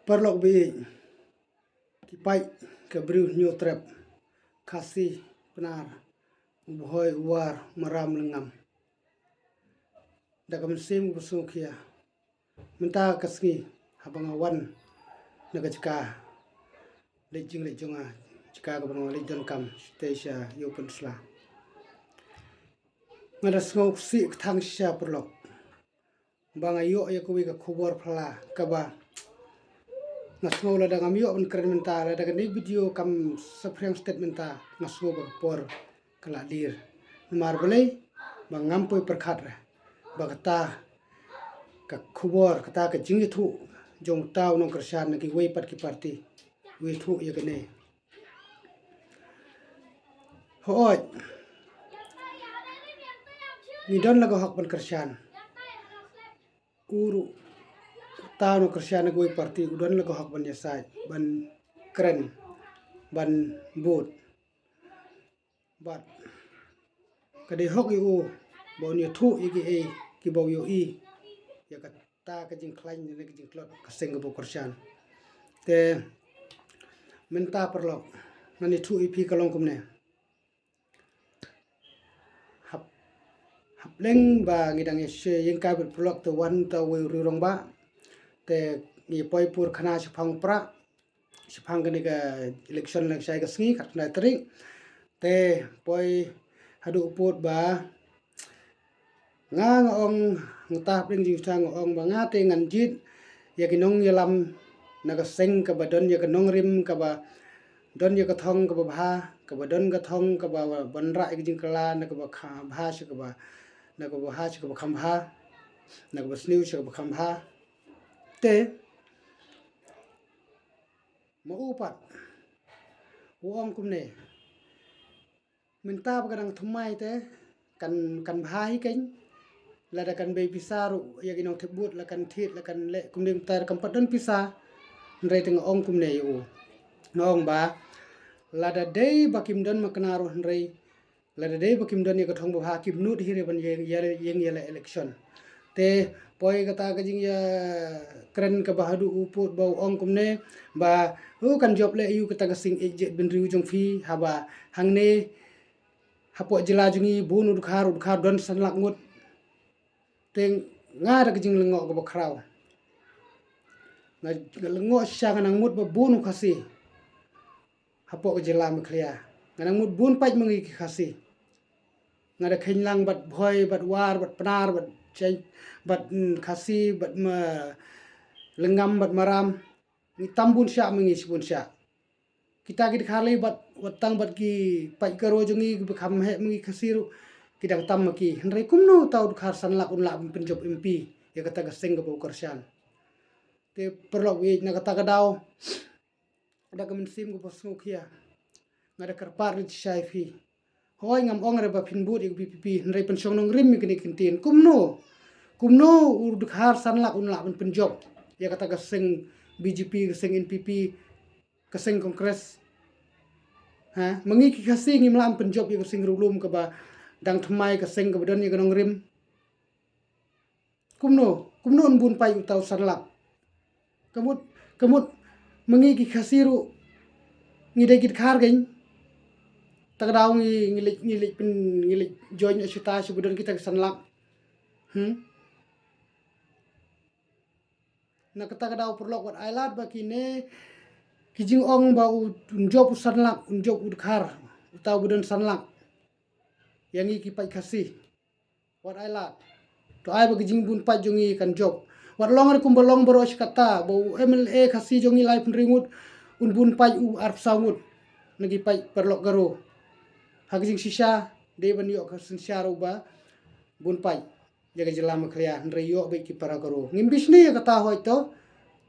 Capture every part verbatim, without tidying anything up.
Paralok baieit, ki paid ka Bri u Hynñiewtrep, Khasi, Pnar, u Bhoi, u War, u Maram, Lyngngam. Da ka mynsiem kaba sngewkhia, mynta ka sngi haba nga wan na ka jaka leit jingleit jong nga, jaka kaba nga leit donkam, shatei sha ïew pynsla, nga da sngew ksih kthang shisha paralok, ba nga ïoh ïa kawei ka khubor phylla kaba nga sngew lada ngam ïoh ban kren mynta, lada kane ka video kam saphriang stet mynta, nga sngew ba ka por ka la dier. Namar balei? Ba ngam poi pyrkhat re ba kata ka khubor, kata ka jingïathuh jong uta u nongkyrshan na kiwei pat ki parti u ïathuh ïa kane. Hooid, ngi don la ka hok ban kyrshan. U ruh, uta u nongkyrshan na kawei parti, u don la ka hok ban ïasaid, ban kren, ban bud. Bad ka dei hok ïa u ba un ïathuh ïa kiei kiba u ïohi ïa kata ka jingkhlaiñ ne ka jingtlot ka seng kaba u kyrshan. Te mynta paralok, ngan ïathuh ïa phi ka long kumne. Hap, hap leng ba ngi dang ïa share ïing kai bad paralok, te wan uta uwei u riewrangbah, te ngi poi pur khana shaphang pra, shaphang kane ka election la shai ka sngi, khatkhyndai tarik. Te poi haduh u pud ba nga, nga ong, nga tah pdeng jingtha, nga ong ba nga te ngan jied ïa ki nongïalam na ka seng kaba don ïa ka nongrim, kaba don ïa ka thong kaba bha, kaba don ka thong kaba wanrah ïa ka jingkylla na kaba kha-, bha sha kaba, na kaba bha sha kaba kham bha, na kaba sniew sha kaba kham bha. Te ma u pat u ong kumne, mynta ba ka dang thymmai te kan, kan bha hi kein. Lada kan bei pisa ruh ïa ki nongthep vote, la kan thied, la kan leh kumne, mynta kam pat don pisa. Hynrei te nga ong kumne ïa u, nga ong ba lada dei ba kim don makna ruh, hynrei lada dei ba kim don ïa ka thong ba bha, kim nud hi re ban ïeng ïa, ïeng ïaleh election. Te poi kata ka jingïakren kaba haduh u pud ba u ong kumne ba u kan jop leh ïa u kata ka seng ïeit jaitbynriew jong phi, haba hangne hapoh jylla jong ngi bun u dkhar, u dkhar don san lak ngut. Te nga da ka jinglyngngoh kaba khraw, nga, nga lyngngoh shisha, nga nang mut ba bun u Khasi hapoh ka jylla Meghalaya, nga nang mut bun paid ma ngi ki Khasi. Nga da kheiñ lang bad Bhoi, bad War, bad Pnar, bad Jain, bad, mm, Khasi, bad ma Lyngngam, bad Maram. Ngi tam bun shah ma ngi, shibun shah. Kita ki dkhar lei bad, wat tang bad ki paid Garo jong ngi kiba kham heh ma ngi Khasi ruh, ki dang tam ma ki. Hynrei kumno uta u dkhar san lak un lah ban pynjop M P ïa kata ka seng kaba u kyrshan? Te paralok baieit, na kata ka daw, da ka mynsiem kaba sngewkhia, nga da kyrpad rit shisha ïa phi. Hooid, ngam ong re ba phin bud ïa ka V P P, hynrei pynshong nongrim ïa kane ka kyntien. Kumno, kumno u dkhar san lak un lah ban pynjop ïa kata ka seng B J P, ka seng N P P, ka seng Congress? Ha, ma ngi ki Khasi ngim lah ban pynjop ïa ka seng riewlum kaba dang thymmai, ka seng kaba don ïa ka nongrim? Kumno, kumno un bun paid uta u san lak? Ka mut, ka mut ma ngi ki Khasi ruh ngi dei ki dkhar kein. Ta ka daw ngi, ngi leit, ngi leit pyn, ngi leit join ïa shuta shu ba don kita ki san lak. Hmm? Na kata ka daw paralok, wat ai lad ba kine ki jingong ba u, un jop u san lak, un jop u dkhar, uta uba don san lak ïa ngi ki paid Khasi. Wat ai lad. To ai ba ka jingbun paid jong ngi kan jop. Wat long re kumba long baroh shi katta, ba u M L A Khasi jong ngi laiphew hynriew ngut, un bun paid u arphew saw ngut na ki paid paralok Garo. Ha ka jingshisha dei ban ïoh ka synshar uba bun paid ïa ka jylla Meghalaya, hynrei ïoh beit ki para Garo. Ngim bishni ïa kata, hooid to,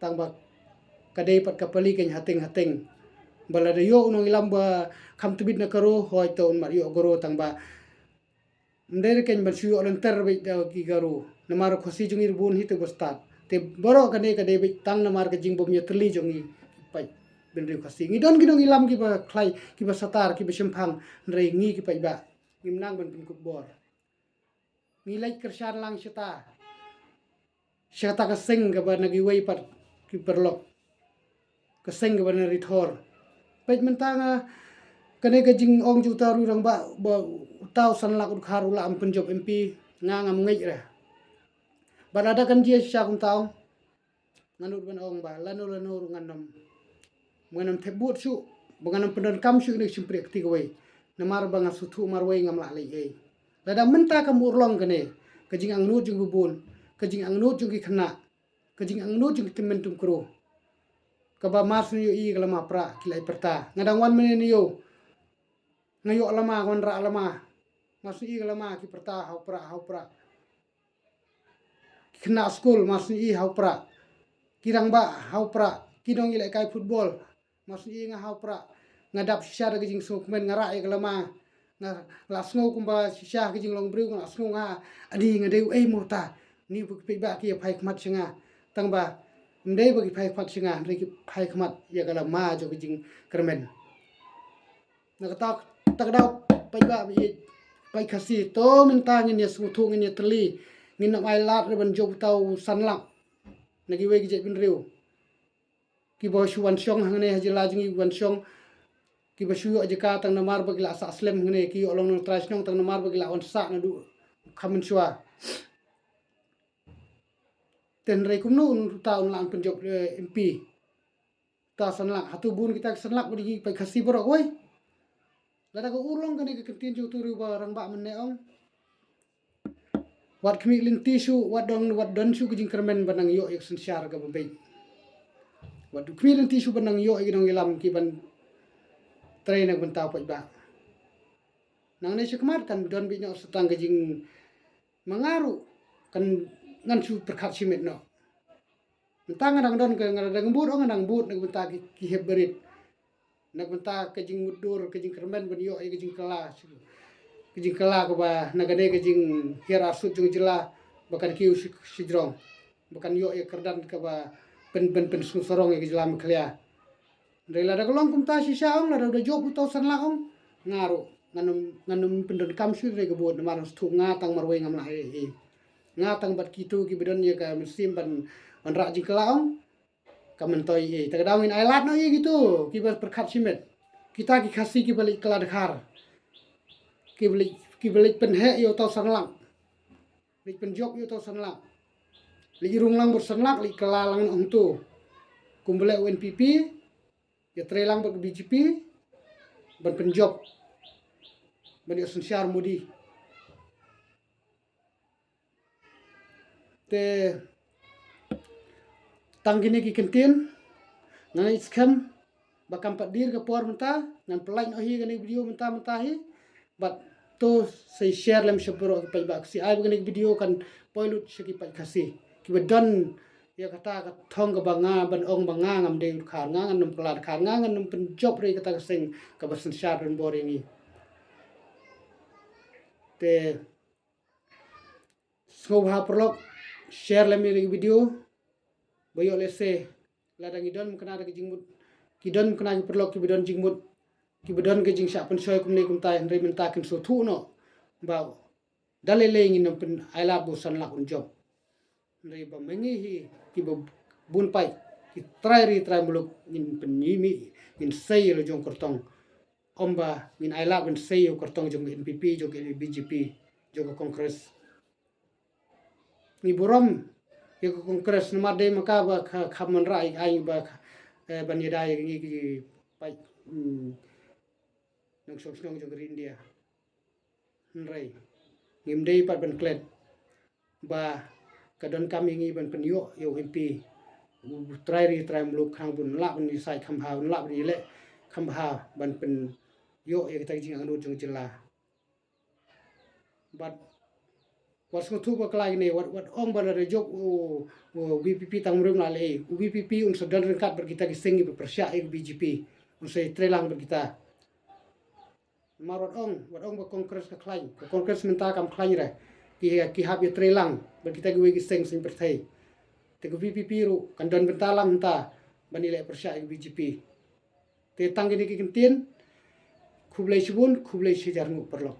tang ba ka dei pat ka pali kein hateng hateng. Ba lada ïoh u nongïalam ba kham tbit na Garo, hooid to, un mat ïoh Garo, tang ba ym dei re kein ban shu ïoh lynter beit da ki Garo. Namar u Khasi jong ngi bun hi te ba stad. Te baroh kane ka dei beit tang namar ka jingbym ïatylli jong ngi paid bynriew Khasi. Ngi don ki nongïalam kiba khlaiñ, kiba satar, kiba shemphang, hynrei ngi ki paidbah ngim nang ban pynkup bor. Ngi leit kyrshan lang shata, shata ka seng kaba na kiwei pat ki paralok. ka seng kaba na Ri Thor. Peit mynta nga, kane ka jingong jong uta u rangbah ba uta u San Lak u Dkhar u lah ban pynjop M P, nga ngam ngeit re. Bad lada kan jia shisha kumta ong, ngan nud ban ong ba lano lano ruh ngan ym, ngan ym thep vote shuh, ba ngan ym pyndonkam shuh ïa kane ka shympriahkti kawei. Namar ba nga sngewthuh marwei ngam lah leh ei. Lada mynta kam urlong kane ka jingangnud jong ki bun, ka jingangnud jong ki khynnah, ka jingangnud jong ki tymmen tyngkhuh, kaba mar shu ïohi ka lama prah ki la pyrta. Nga dang wan mynne ïew, nga ïoh lama, nga wanrah lama, mar shu ïohi ka lama ki pyrta ha u prah, ha u prah. Ki khynnah skul mar shu ïohi ha u prah. Ki rangbah ha u prah. Ki nongïalehkai football mar shu ïohi nga ha u prah. Nga dap shisha da ka jingsngewkmen, nga rah ïa ka lama. Nga la sngew kumba shisha ka jinglong briew, nga la sngew nga, ani nga dei uei mo uta. Ni ba ki paidbah ki ïa phai khmat sha nga. Tang ba ym dei ba ki phai khmat sha nga, hynrei ki phai khmat ïa ka lama jong ka jingkyrmen. Na kata, kata ka daw, paidbah ba ïeit, paid Khasi, to mynta ngin ïa sngewthuh, ngin ïa tylli, ngin ym ailad re ban jop uta u San Lak na kiwei ki jaitbynriew. Kiba shu wan shong hangne ha jylla jong ngi, wan shong, kiba shu ïoh jaka tang namar ba ki la sah slem hangne, ki ïoh long nongtrai shnong tang namar ba ki la wan sah naduh kham mynshuwa. Te hynrei kumno un uta un lah ban pynjop, eh, M P. Uta San Lak, hato bun kita ki San Lak ba dei ki paid Khasi baroh kawei. Lada ka urlong kane ka kyntien jong utu u rangbah mynne ong, wat khmih lynti shuh, wat don, wat don shuh ka jingkyrmen ban nang ïoh ïa ka synshar kaba beit. Wat khmih lynti shuh ban nang ïoh ïa ki nongïalam kiban trei na ka bynta u paidbah. Nangne shakhmat kan don beit noh sa tang ka jing, ma nga ruh kan, ngan shu pyrkhat shimet noh. Mynta nga dang don ka, nga dang bud, oh, nga dang bud na ka bynta ki, ki hep barit. Na ka bynta ka jingmutdur, ka jingkyrmen ban ïoh ïa ka jingkylla, ka jingkylla kaba na kane ka jinghiar arsut jong ka jylla ba kan kiew shi, shijrong, ba kan ïoh ïa ka kyrdan kaba pyn, pyn, pynsngewsarong ïa ka jylla Meghalaya. Hynrei lada ka long kumta shisha ong, lada u da jop uta u San Lak ong, nga ruh ngan ym, ngan ym pyndonkam shuh ïa ka vote namar nga sngewthuh nga tang marwei ngam lah ei ei. Nga tang bad kito kiba don ïa ka mynsiem ban, ban rah jingkylla ong, kam myntoi ei ei. Te ka daw ngin ailad noh ïa kito kiba pyrkhat shimet. Kita ki Khasi kiba leit kylla dkhar, kiba leit, kiba leit pynheh ïa uta u San Lak, leit pynjop ïa uta u San Lak, leit rung lang bad u San Lak, leit kylla lang noh hangto. Kumba leh u N P P, ïatrei lang bad ka B J P ban pynjop, ban ïoh synshar Modi. Te tang kine ki kyntien, nga ngeit skhem ba kam pat dier ka por mynta, ngan pyllait noh hi kane ka video mynta mynta hi. Bad to sa share lem sha baroh ki paidbah Khasi, ai ba kane ka video kan poi lut sha ki paid Khasi kiba don ïa kata ka thong kaba nga ban ong ba nga ngam dei u dkhar, nga ngan ym kylla dkhar, nga ngan ym pynjop re kata ka seng kaba synshar donbor ïa ngi. Te sngewbha paralok, share lem ïa kane ka video ba ïoh lehse lada ngi don mukna da ka jingmut, ki don mukna ki paralok kiba don jingmut, kiba don ka jingshah pynshoi kumne kumta, hynrei mynta kin sngewthuh noh ba da lei lei ngin ym pyn, ailad ba u San Lak un jop. Hynrei ba ma ngi hi kiba bun paid, ki trai ri trai muluk, ngin pynmih, ngin sei ïa la jong kyrtong. Ym ba ngin ailad ban sei ïa u kyrtong jong ka N P P, jong ka B J P, jong ka Congress. Ngi burom ïa ka Congress namar dei ma ka ba ka, ka kham wanrah ïa ka aiñ ba ka, eh, ban ïada ïa ngi ki paid, hmm, nongshong shnong jong ka ri India. Hynrei ngim dei pat ban klet ba ka donkam ïa ngi ban pynïoh ïa u M P u trai ri trai muluk, khnang ba un lah ban ïasaid kham bha, un lah ban ïaleh kham bha ban pynïoh ïa kita ki jingangnud jong ka jylla. Bad wat sngewthuh ba khlaiñ ne, wat, wat ong ba lada jop u, u V P P tang mrem la lei, u V P P un sa don ryngkat bad kita ki seng kiba pyrshah ïa ka B J P, un sa ïatrei lang bad kita. Namar wat ong, wat ong ba Congress ka khlaiñ, ka Congress mynta kam khlaiñ re. Ki, ki hap ïatrei lang bad kita kiwei ki seng seng pyrthei. Te ka V P P ruh kan don bynta lang mynta ban ïaleh pyrshah ïa ka B J P. Te tang kine ki kyntien, khublei shibun, khublei shihajar nguh paralok.